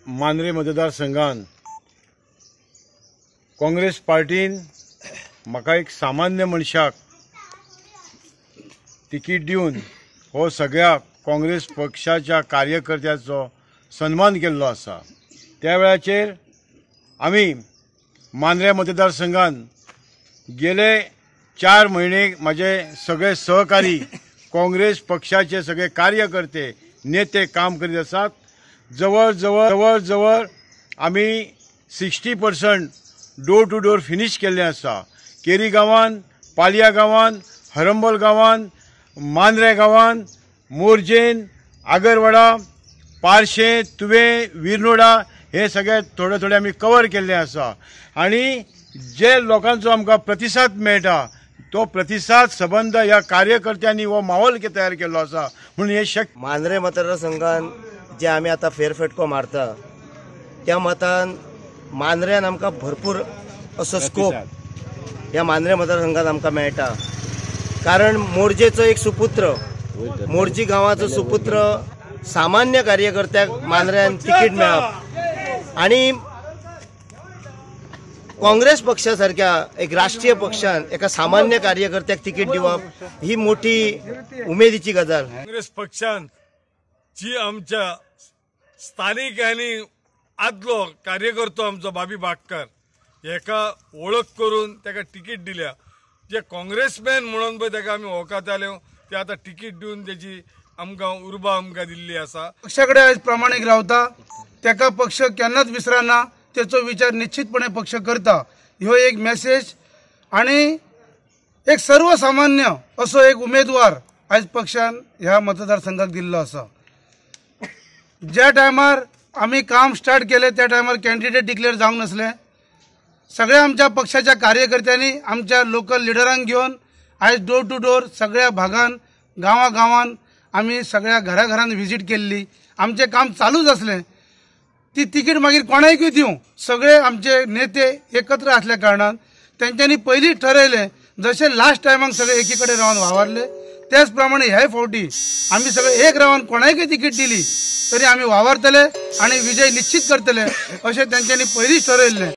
मांद्रे मतदारसंघान काँग्रेस पार्टीन म्हाका एक सामान्य मनशाक तिकीट दिवन हो सगळ्या काँग्रेस पक्षाच्या कार्यकर्त्याचो सन्मान केल्लो आसा। त्या वेळाचेर आमी मांद्रे मतदारसंघान गेले 4 म्हयने म्हाजे सगळे सहकारी काँग्रेस पक्षाचे सगळे कार्यकर्ते नेते काम करीत आसात। जवळ जवळ जवळ आमी 60% डोर टू डोर फिनिश केल्लें आसा। केरी गांवान, पालया गांवान, हरंबल गांवान, मांद्रे गांवान, मोरजेन, आगरवाडा, पार्शें, तुवें, विरनोडा हे सगळे थोडे थोडे आमी कवर केल्ले आसा आनी जे लोकांचो आमकां प्रतिसाद मेळटा तो प्रतिसाद सबंद ह्या कार्यकर्त्यांनी हो माहोल तयार केल्लो आसा म्हणून हे शक्य। मांद्रे मतदारसंघान जे आमी आतां फेरफटको मारता त्या मतान मांद्र्यान आमकां भरपूर असो स्कोप ह्या मांद्रे मतदारसंघात आमकां मेळटा, कारण मोरजेचो एक सुपुत्र, मोरजी गांवाचो सुपुत्र सामान्य कार्यकर्त्याक मांद्र्यान तिकीट मेळप आनी काँग्रेस पक्षा सारक्या एक राष्ट्रीय पक्षान एका सामान्य कार्यकर्त्याक तिकीट दिवप ही मोठी उमेदीची गजाल। काँग्रेस पक्षान जी आमच्या स्थानिक आनी आदलो कार्यकर्तो आमचो बाबी बागकार हेका वळख करून ताका तिकीट दिल्या, जे काँग्रेसमॅन म्हणून पळय ताका आमी वळखताले ते आतां तिकीट दिवन तेजी आमकां उर्बा आमकां दिल्ली आसा। पक्षा कडेन आयज प्रामाणीक रावता, ताका पक्ष केन्नाच विसरना, तेचो विचार निश्चितपणे पक्ष करता। ह्यो एक मेसेज आनी एक सर्वसामान्य असो एक उमेदवार आयज पक्षान ह्या मतदारसंघाक दिल्लो आसा। ज्या टायमार आमी काम स्टार्ट केलें त्या टायमार कॅन्डिडेट डिक्लेअर जावंक नासले, सगळ्या आमच्या पक्षाच्या कार्यकर्त्यांनी आमच्या लोकल लिडरांक घेवन आयज डोर टू डोर सगळ्या भागान, गांवा गांवान आमी सगळ्या घराघरान व्हिजीट केल्ली। आमचें काम चालूच आसलें, ती तिकीट मागीर कोणाकूय दिवं, सगळे आमचे नेते एकत्र आसल्या कारणान तेंच्यांनी पयलींच ठरयलें, जशें लास्ट टायमाक सगळे एकी कडेन रावन वावरले त्याच प्रमाणे ह्याय फावटी आमी सगळे एक रावन कोणाकूय तिकीट दिली तरी आमी वावरतले आनी विजय निश्चित करतले अशें तेंच्यांनी पयलींच ठरयल्लें।